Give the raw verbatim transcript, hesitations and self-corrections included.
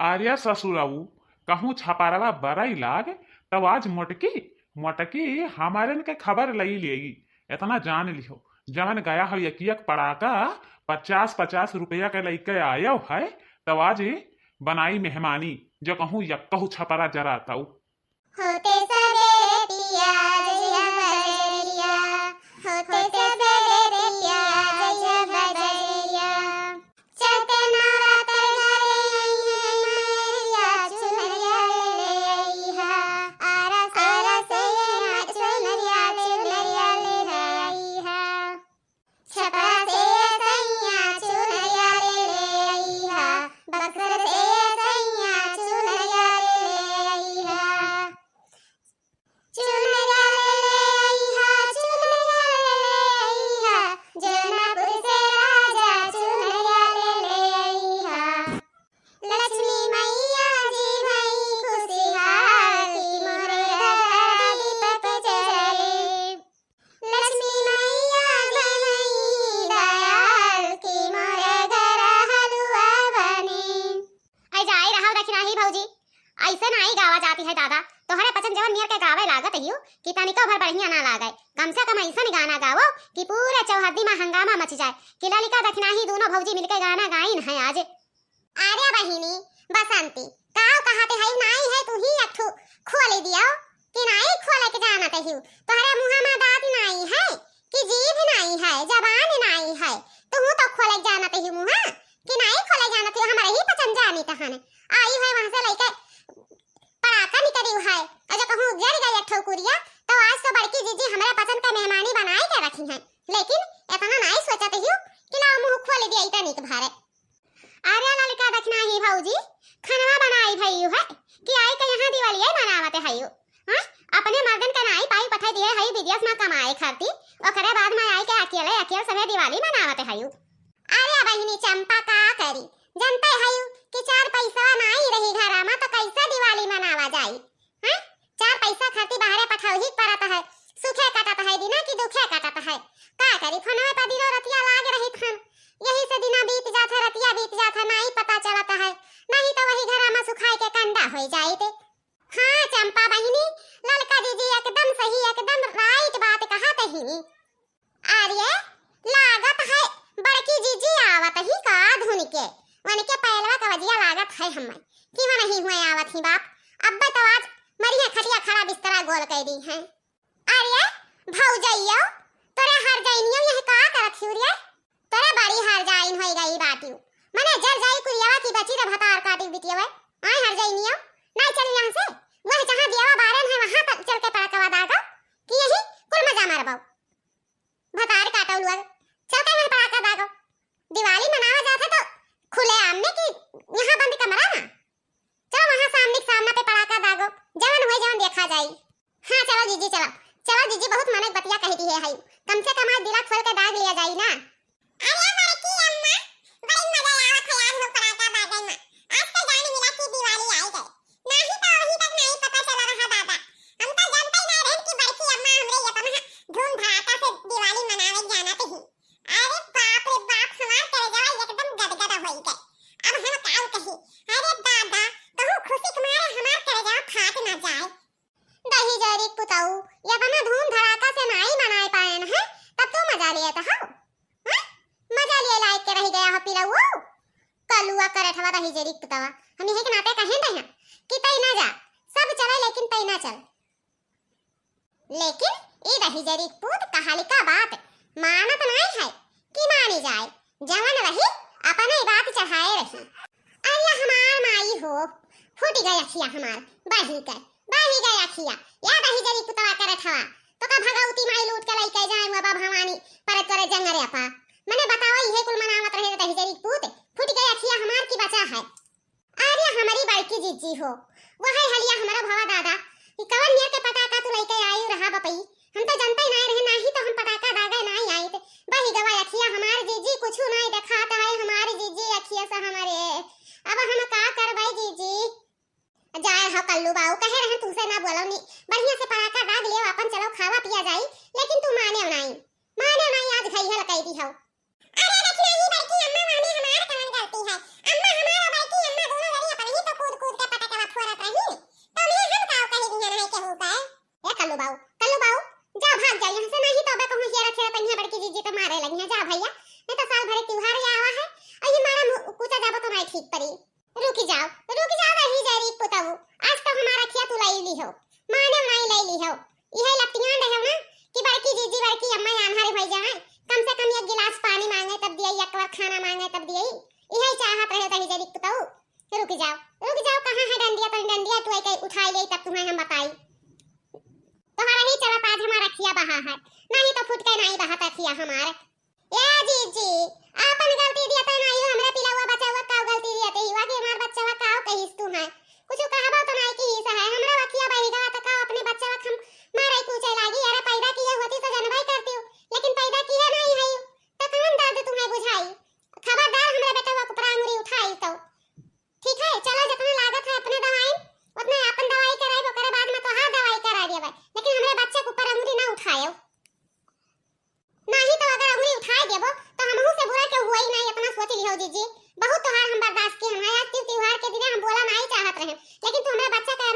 अरे ससुरऊ, कहूँ छपरवा बरई लाग, तब आज मोटकी, मोटकी हमरन के खबर लई लेई। एतना जान लिहो, जवन गया हो एक एक पड़ाका पचास पचास रुपया के लइके आयो है, तब आज बनाई मेहमानी, जो कहूँ यक्कहू छपरा जरातऊ। होते सबेरे पिया जइहा बजरिया, होते सबेरे पिया जइहा बजरिया। चैत नवरात्र घरे अइहे मयरिया, चुनरिया ले ले अइहा। आरा से, आरा से अइहे चुनरिया, चुनरिया ले ले अइहा। छपरा से सैया चुनरिया ले ले अइहा, बक्सर से सैया चुनरिया ले ले अइहा। चुनरिया ले ले अइहा, चुनरिया ले ले अइहा, जौनपुर से राजा चुनरिया ले ले अइहा। लक्ष्मी मैया जी भई खुशहाल, कि मोरे घर दीपक जले। लक्ष्मी मैया जी भई दयाल, कि मोरे घर हलुआ बने। ऐ जाए रहा दखिनाही भौजी, ऐसे नाई गावा जाती है दादा। तोहरे पचन जवन नियर के गावे लागत हियो कि तनिको भर बढ़िया ना लागे। कम से कम ऐसन गाना गावो कि पूरे चौहद्दी मा हंगामा मच जाए कि ललिका दखिनाही दोनों भौजी मिलके गाना गाइन है आज। अरे बहिनी बसंती, काव कहत है, नाई है तू ही एक ठो खोल दियो कि नाई खोले के जानत हियो। तोहरे मुँह मा दाँत नाई है कि जीभ नाई है, जबान नाई है, तू तो खोले के जानत हियो मुँह कि नाई खोले जानत हियो। हमरे ही पचन जानी तहन आई है वहाँ से लइके पड़ाका निकरी है। और जो कहूँ जर गई एक ठो कुरिया, तो आज तो बड़की जीजी हमरे पचन का मेहमानी बनाए के रखी है, लेकिन इतना नाई सोचत हियो कि लाओ मुँह खोल दिया इतनी के भारे। अरे ललिका दखिनाही भौजी, खनवा बनाई भइयू है कि आई के यहाँ दिवालिया मनावत हइयू? हाँ, अपने मर्दन के नाई पाई पठाई दिए हई विदेश मा कमाए खातिर, ओकरे बाद मा आई के अकेले अकेल सभे दिवाली मनावत हइयू। अरे बहिनी चंपा का करी, जनते हइयू कि चार पैसा नाई रही घरा मा तो कैसे दिवाली मनावा जाई? हैं? चार पैसा खातिर बाहरे पठावही के पड़त है, सुखे कटत है दिना कि दुखे कटत है। का करी, फोनवे पर दिनो रतिया लाग रहित हन, यही से दिना बीत जात है, रतिया बीत जात है, नाई पता चलत है, नहीं तो वही घरा मा सुखाए के कंडा होई जाइत। हाँ चंपा बहिनी, ललका जीजी एकदम सही, एकदम right बात कहत हिनी। अरे, लागत है बड़की जीजी आवत ही का धुन के, वनके पैलवा का वजिया लागत है हमें कि वनही हुए आवत ही बाप। अब्बे तो आज मरिहे खटिया खड़ा बिस्तरा गोल कइ दी हैं। अरे भौजइयो, तोरे हरजइनियो यह का करत हिउ रे? तोरे बड़ी हरजाइन होई गई बाटिउ, मने जर जाई कुरियवा की बची रे भतार काटी बिटियवे। आय हरजइनियो, नाई चल यहाँ से, वह जहाँ दियावा बारन है वहाँ तक चल के पड़कवा दागो कि यही कुल मजा मारबो। भतार काटो लोग, चल के वहीं पड़ाका दागो। दिवाली मनावा जात है तो खुले आम में कि यहाँ बंद कमरा में? चलो वहाँ सामने के सामना पे पड़ाका दागो, जवन होई जवन देखा जाई। हाँ चलो जीजी चलो, चलो जीजी बहुत मनक बतिया कह दी है हई, कम से कम आज दिला खोल के दाग लिया जाई ना। अरे बड़की अम्मा, बड़ी मजा आवत है आज हो पड़ाका दागे में। आज तो जान मिला कि दिवाली आई गई। नाही तो अभी तक नाही पता चला रहा दादा। हम तो जानते ही नहीं रहन कि बड़की अम्मा हमरे ये अपना धूम धड़ाका से दिवाली मनावे जाना तो ही। अरे बाप रे बाप, हमार करेजवा एकदम गदगद होई गए। अब हम काऊ कही, अरे दादा, कहूँ खुशी के मारे हमार करेजवा फाट ना जाए। दही जरी पुताऊ, ये अपना धूम धड़ाका से नाई मनाए पाएन है, तब तू मजा लिए तो हो। हैं? मजा लिए लायक के रह गया हो पिलाऊ। कलुआ करठवा दही जरी पुतावा, हम यही के नाते कहें रहे कि तई ना जा, सब चले लेकिन तई ना चल। लेकिन ई दही जरी पूत कहालिका बात मानत नाई है कि मानी जाए, जवन रही अपने बात चढ़ाए रही। अरे हमार माई हो, फूट गए अखिया हमार, बही गए, बही गए अखिया। या दही जरी पुतवा करठवा, तो का भगवती माई लूट के लइके जाए हुआ बा भवानी पर तोरे जंगरे पा। मने बताओ, इहे कुल मनावत रहे दही जरी पूत, फूट गए अखिया हमार की बचा है। अरे हमरी बड़की जीजी हो, वह हलिया हमरा भवा दादा, ई कवन नियर के पटाखा तू लइके आयु रहा बपई? हम तो जनते ही नाय रहे, नाही तो हम पटाखा दागे नाय आइत। बही गवा अखिया हमार जीजी, कुछु नाय देखात है हमार जीजी अखिया से हमरे। अब हम का करबै जीजी? जाए हो कल्लू बाऊ, कहे रहन तुमसे ना बोलौनी, बढ़िया से पटाखा दाग लियो, अपन चलो खावा पिया जाई, लेकिन तू माने नाई, माने नाई, आज घायल कई दी हो। अरे दखिनाही बड़की अम्मा, वहमे हमार कवन गलती है? अम्मा हमार और बड़की अम्मा दोनों जनी अपनही तो रुकि जाओ, रुकि जाओ, रहि जाए रे पुतऊ। आज तो हमार अखिया तू लइ लिहो, माने नाहीं लइ लिहो। इहै लपटियान रहे ना कि बड़की जीजी, बड़की अम्मा आन्हर होइ जाए, कम से कम एक गिलास पानी माँगे तब दियई, एक बार खाना माँगे तब दियई। इहै चाहत रहे, रहि जाए रे पुतऊ। रुकि जाओ, रुकि जाओ, कहाँ है डंडिया? तनी डंडिया टुआई के उठाई लेई, तब तुम्हें हम बताई। तोहरा ही चलत आज हमार अखिया बहा है, नाहीं तो फुटके नाहीं बहत अखिया हमार। ए जीजी, आपन गलती दिया तो नाहीं, हमरे पिलौआ बचौआ का गलती दिया तो हुआ कि हमार बच्चवा का कहिस तू है? कुछ कहबो तो नाहीं किहिस है, हमरा अखिया बहि गवा तो का अपने बच्चवा हम मारे पूछे लागी? अरे पैदा किहे होती तो जनबे करती हूँ, लेकिन पैदा किहे नाहीं है, तो कौन दर्द तुम्हें बुझाई? खबरदार हमरे बेटवा के ऊपर आंगुरी उठाई तो। ठीक है, चलो जितना लागत है अपने दवाई, उतना अपन दवाई कराई, ओकरे बाद में तोहार दवाई करा देबे, लेकिन हमरे बच्चा के ऊपर अंगुरी ना उठायो। नाहीं तो अगर अंगुरी उठाए देबो तो हमहू से बुरा केहू हुआ ही नाहीं, इतना सोच लिहो जीजी। बहुत तोहार हम बर्दाश्त के हम, आज त्योहार के दिने हम बोला नाहीं चाहत रहे, लेकिन तू हमरे बच्चा के